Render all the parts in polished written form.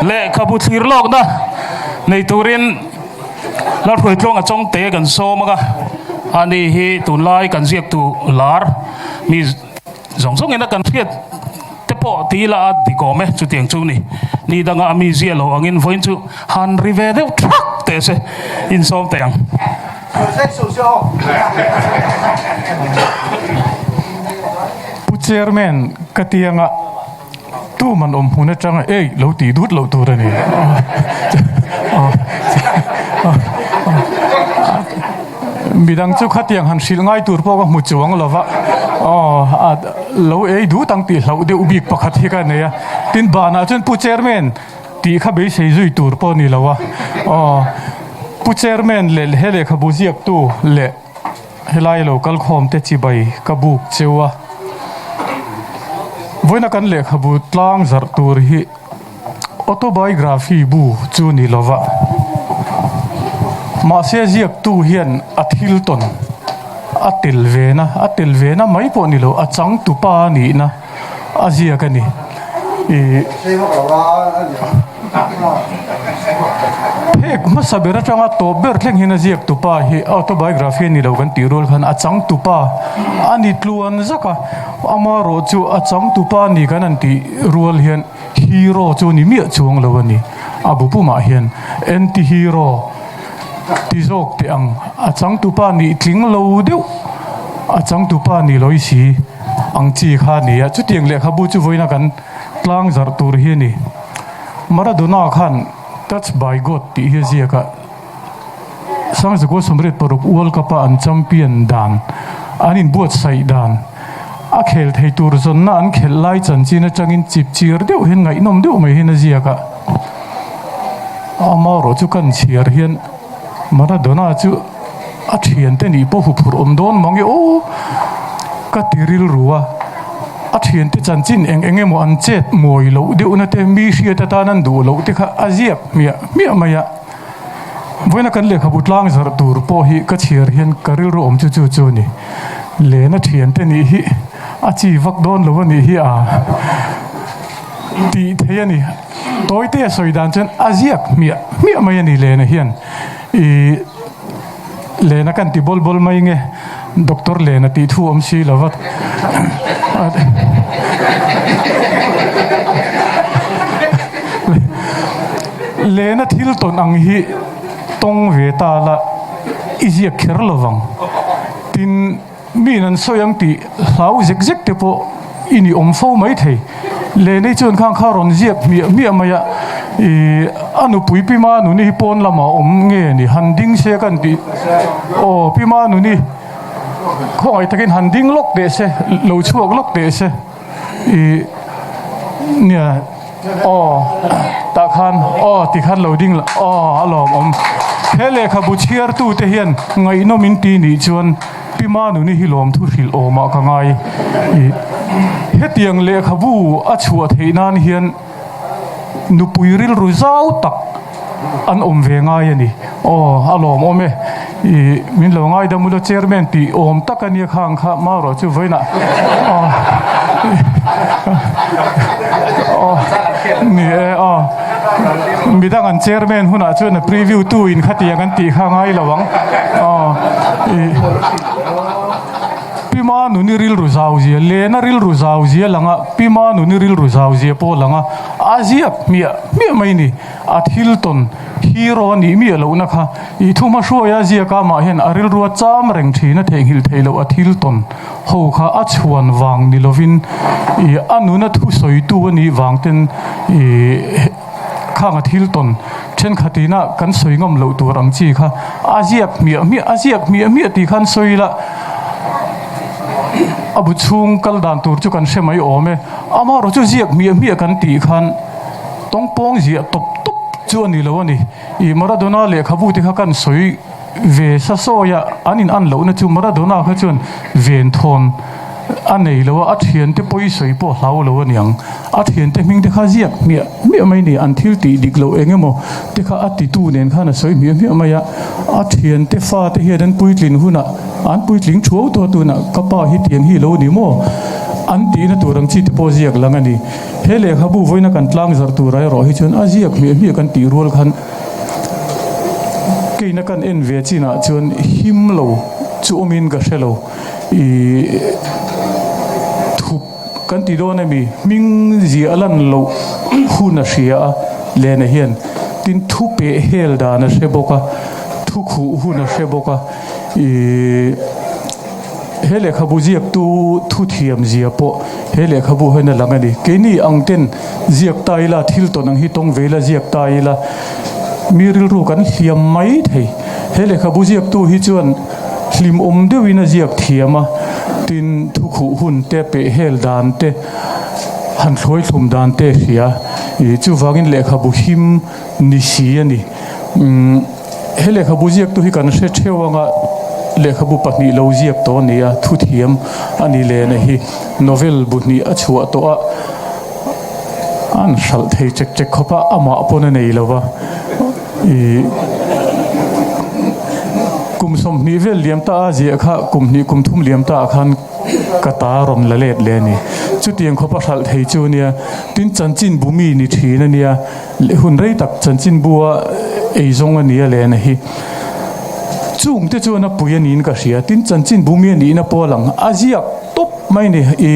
Lehkhabu thlir lawkna nei turin Lalhruaitluanga Chawngte kan sawm anga, ani hi tunlai kan ziaktu lar mi zawng zawngin a kan hriat te pawh ti ila a dik awm e, chutiang chu ni. Ni danga a mi zia lo angin vawiin chu han ri ve deuh thak teh se insawm teh ang. Pu Chairman, ka tianga tuman awm hmun atanga ei lo tih dut loh tur a ni. Midang chu khatiang han hrilh ngai tur pawh ka hmu chuang lo va, aw lo ei dut ang tih hlauh deuh bik pakhat hi ka nei a. Tin banah chuan Pu Chairman tih kha beisei zui tur pawh a ni lo a, aw Pu Chairman leh he lehkhabu ziaktu leh helai lo kal khawm te chibai ka buk cheu a. Vawiina kan lehkhabu tlang zarh tur hi Autobiography bu chu ni lova, mahse ziaktu hian a thil tawn a tel vena, a tel vena mai pawh ni lo, a changtupa a nihna a ziak a ni. Ih Phek hmasa ber atanga tawp ber thleng hian a ziaktupa hi autobiography a ni lo kan tih rual khan a changtupa a ni tluan zak a, amaherawh chu a changtupa a ni kan han tih rual hian Hero chu ni miah chuang lo a ni. A bu pumah hian anti-hero ti zawk teh ang. A changtupa nih tling lo deuh, a changtupa ni lawi si ang chi kha a ni a. Chutiang lehkhabu chu vawiina kan tlang zarh tur hi a ni. Maradona khan Touched by God tih hi a ziak a. Sangzakua 86 World Cup a an champion dan, an inbuatsaih dan, a khel thei tur zawnna an khelh lai chanchin atangin chip chir deuh hian ngaihnawm deuh mai hian a ziak a. Amaherawh chu kan chhiar hian Maradona chu a thiante nih pawh huphurh awm dawn mang e aw ka ti rilru a. A thiante chanchin eng eng emaw an chet mawi loh deuhna te mi hriat atan an duh loh te kha a ziak hmiah hmiah mai a. Vawiina kan lehkhabu tlang zarh tur pawh hi ka chhiar hian ka rilru awm chu chu chu a ni. Lena thiante nih hi a chi vak dawn lo a nih hi a tih thei a ni. Tawite a sawi dan chuan a ziak hmiah hmiah mai a ni Lena hian. Ih Lena kan ti bawl bawl mai nge Doctor Lena tih thu awm si lo va. Lena thil tawn ang hi tawng ve ta la i ziak kher lo vang. Tin, miin an sawi ang tih hlau zek zek te pawh i ni awm fo mai thei. Lenei chuan khang kha rawn ziak hmiah hmiah mai a, i a nupui Pi Manuni hi pawn lamah awm nge ni han ding se kan tih aw Pi Manuni khawngaih takin han ding lawk teh se, lo chhuak lawk teh se i nia. Aw, tah khan aw ti khan lo ding la, aw a lawmawm. He lehkhabu chhiartute hian ngaihnawm in ti nih chuan Pi Manuni hi lawmthu hrilh awmah ka ngai. I hetiang lehkhabu a chhuah theih nan hian nupui rilru zau tak an awm ve ngai a ni. Aw, a lawmawm e. I min lo ngaidam ula chairman tih awm tak a nia khang kha marawh chu vawiinah aw aw ni e aw midang an chairman hunah chuan a preview tu in khatiang an tih kha ngai lo ang aw i Pi Manuni rilru zau zia Lena rilru zau zia langa Pi Manuni rilru zau zia pawh langa a ziak hmiah hmiah mai ni a thil tawn hero a nih miah lohna kha I thuma hruaia ziak a mah hian a rilrua cham reng thin a theihnghilh theih loh a thil tawn ho kha a chhuan vang ni lovin i a nuna thusawitu a nih vang ten i khang a thil tawn thenkhatin a kan sawi ngam loh tur ang chi kha a ziak hmiah hmiah a ziak hmiah hmiah tih khan sawi ila a bu chhung kal dan tur chu kan hre mai awm e amaherawh chu ziak hmiah hmiah kan tih khan tawngpawng ziah tawp tawp chu a ni lo a ni. I Maradona lehkhabu te kha kan sawi ve sa sawi a, an in an lohna chu Maradona kha chuan venthawn a nei lo a, a thiante pawi sawi pawh hlau lo a niang. A thiante hming te kha ziak hmiah hmiah mai ni, an thil tih dik loh eng emaw te kha a titu nen khan a sawi hmiah hmiah mai a. A thiante fa te hian an puitlin hunah an puitling thuau tawh a, tunah ka pa hi tiang hi lo ni maw? An tihna tur ang chi te pawh ziak lang a ni. He lehkhabu vawiina kan tlang zarh turah erawh hi chuan a ziak hmiah hmiah kan tih rual khan keina kan en ve chinah chuan him lo chu awmin ka hre lo. Ih thup kan ti dawn ami hming ziah lan loh hun a hria a Lena hian tin thu peh hel dan a hre bawk a, thu khuh hun a hre bawk a. Ih. He lehkhabu ziaktu thuthiam zia pawh he lehkhabu hian a lang a ni. Keini ang ten ziak ta ila, thil tawn ang hi tawng ve ila ziak ta ila, mi rilru kan hliam mai thei. He lehkhabu ziaktu hi chuan hlimawm deuhin a ziak thiam a, tin thukhuh hun te, pehhel dan te, han thluai thlum dan te a hria. Chuvangin lehkhabu him ni si a ni. He lehkhabu ziaktu hi kan hre theuh anga lehkhabu pahnih lo ziak tawh a ni a, thuthiam a ni lehna hi novel bu hnih a chhuah tawh a, an hralh thei chek chek khawp a, amah pawn a nei lo va. Ih kum 20 vel liam ta a ziah kha kum hnih kum thum liam ta ah khan ka ta rawn la let leh a ni. Chutiang khawp a hralh thei chu a nia, tin chanchinbu mi ni thin a nia. Hun rei tak chanchinbua eizawng a ni a lehna hi chung te chuan a pui a niin ka hria. Tin, chanchinbu mi a nihna pawh a lang a ziak tawp mai ni. I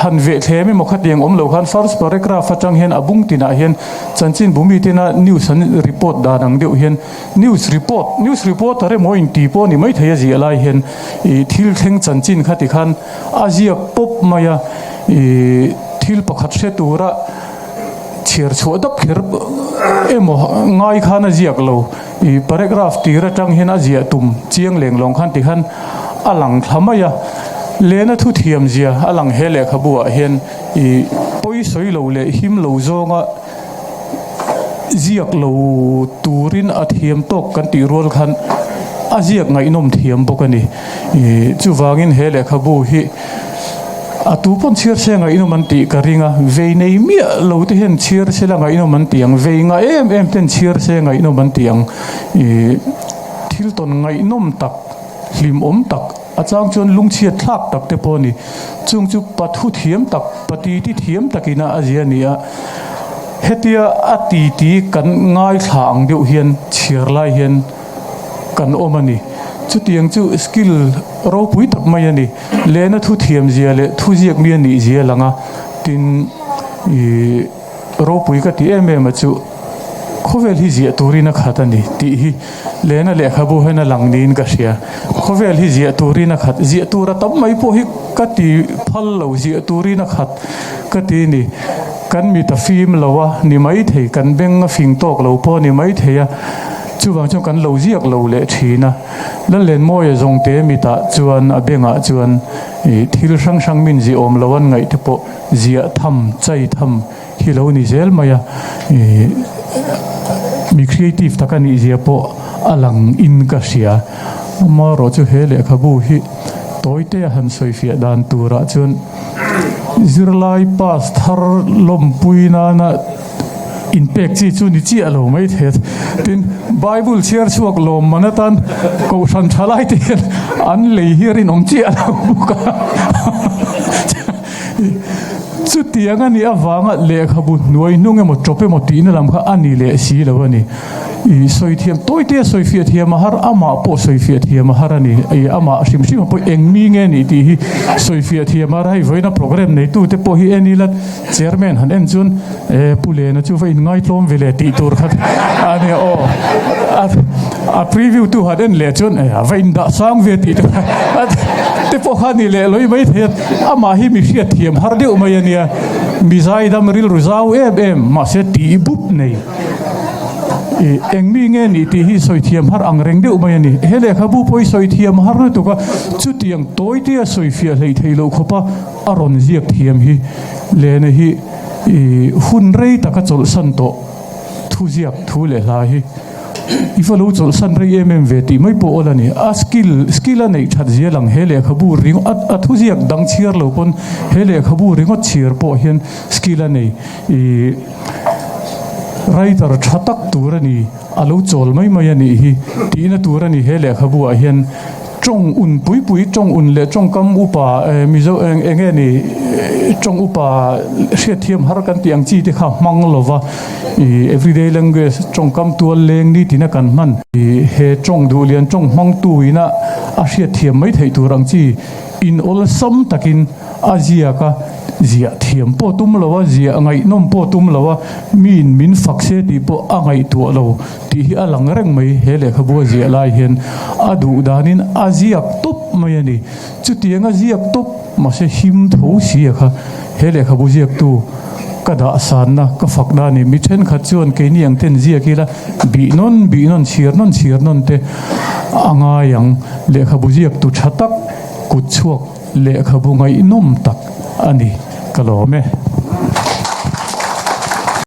han veh thlem emaw khatiang awm lo khan first paragraph atang hian a bung tinah hian chanchinbu mi tena news an report dan ang deuh hian news report, news reporter emaw inti pawh a ni maithei a ziah lai hian i thil thleng chanchin kha tikhan a ziak pawp mai a. I thil pakhat hre tura. Chhiar chhuah dap kher emaw ngai khan a ziak lo. I paragraph tir atang hian a ziah tum chiang leng lawng khan tikhan a lang thla mai a. Lena thu thiam zia a lang he lehkhabu ah hian i pawi sawi lo leh him lo zawnga ziak lo turin a thiam tawk kan tih rual khan a ziak ngaihnawm thiam bawk a ni. I chuvangin he lehkhabu hi A tu pawn chhiar se ngaihnawm an tih ka ring a, vei nei miah lo te hian chhiar se la ngaihnawm an ti ang, vei ngah em em ten chhiar se ngaihnawm an ti ang. Ih thil tawn ngaihnawm tak, hlimawm tak, a chang chuan lungchhiat thlak tak te pawh a ni. Chung chu pathu thiam tak, patiti thiam takin a zia a ni a. Hetia a titi kan ngaithla ang deuh hian chhiar lai hian kan awm a ni. Chutiang chu skill ropui tak mai a ni. Lehna thu thiam zia leh thu ziak mi a nih zia lang a, tin ih ropui ka ti em em a chu khawvel hi ziah turin a khat a ni tih hi lehna lehkhabu hian a lang niin ka hria. Khawvel hi ziah turin a khat, ziah tur a tam mai pawh hi ka ti phal lo, ziah turin a khat ka ti a ni. Kan mit a fim lo a ni maithei, kan beng a fing tawk lo pawh a ni maithei a, chuvang chuan kan lo ziak lo leh thin a. Lallenmawia zawngte mitah chuan a bengah chuan thil hrang hrang min ziah awm lo an ngaih te pawh ziah tham, chai tham hi lo ni zel mai a, mi creative tak a nih zia pawh a lang in ka hria. Amaherawh chu he lehkhabu hi tawite a han sawifiah dan turah chuan zirlai pass thar lawmpui nana Inpek chi chu ni chiah lo mai thei a. Tin, Bible chhiar chhuak lawm man atan Kohhran tha lai te hian an lei hi a rinawm chiah lo bawk a. Chutiang a nih avanga lehkhabu hnuai hnung emaw tawp emaw tihna lam kha a ni leh si lo a ni. I sawi thiam tawi te a sawi fiah thiam a har, amah pawh sawi fiah thiam a har a ni. I amah hrim hrim a pawh eng mi nge nih tih hi sawi fiah thiam a har a. Hei vawiina programme neitu te pawh hi en ila Chairman han en chuan e Pu Lena chu va inngaitlawm ve le tih tur kha a nia aw. A preview tu han en leh chuan e a va indah sang ve tih te te pawh kha ni leh lawi mai thei a. Amah hi mi hriatthiam har deuh mai a nia. Mi zaidam rilru zau em em mahse tih bup nei. I eng mi nge nih tih hi sawi thiam har ang reng deuh mai a ni. He lehkhabu pawh hi sawi thiam har lutuk a, chutiang tawitea sawi fiah hleih theih loh khawpa A rawn ziak thiam hi Lena hi i hun rei taka chawlhsan tawh thu ziak thu leh hla hi i va lo chawlhsan rei em em ve tih mai pawh awl a ni. A skill skill a neih that zia lang he lehkhabu ringawt a thuziak dang chhiar lo pawn he lehkhabu ringawt chhiar pawh hian skill a nei i writer tha tak tur a ni a lo chawl mai mai a nih hi tihna tur a ni he lehkhabu ah hian. Tawng un pui pui, tawng un leh tawngkam upa Mizo eng enge ni tawng upa hriatthiam har kan tih ang chi te kha hmang lova ih everyday language tawngkam tual leng ni tina kan hman ih he tawng duhlian tawng hmangtu ina a hriatthiam mai theih tur ang chi in awlsam takin a ziak a ziah thiam pawh tum lo a ziah ngaihnawm pawh tum lo a miin min fak se tih pawh a ngaihtuah lo. Tih hi a lang reng mai, he lehkhabu a ziah lai hian a duh danin a ziak tawp mai a ni. Chutiang a ziak tawp mahse him tho si a kha he lehkhabu ziaktu ka dah sanna ka fakna a ni. Mi thenkhat chuan keini ang ten ziak ila bih nawn bih nawn chhiar nawn chhiar nawn te a ngai ang. Lehkhabu ziaktu tha tak kut chhuak lehkhabu ngaihnawm tak a ni ka lawm e.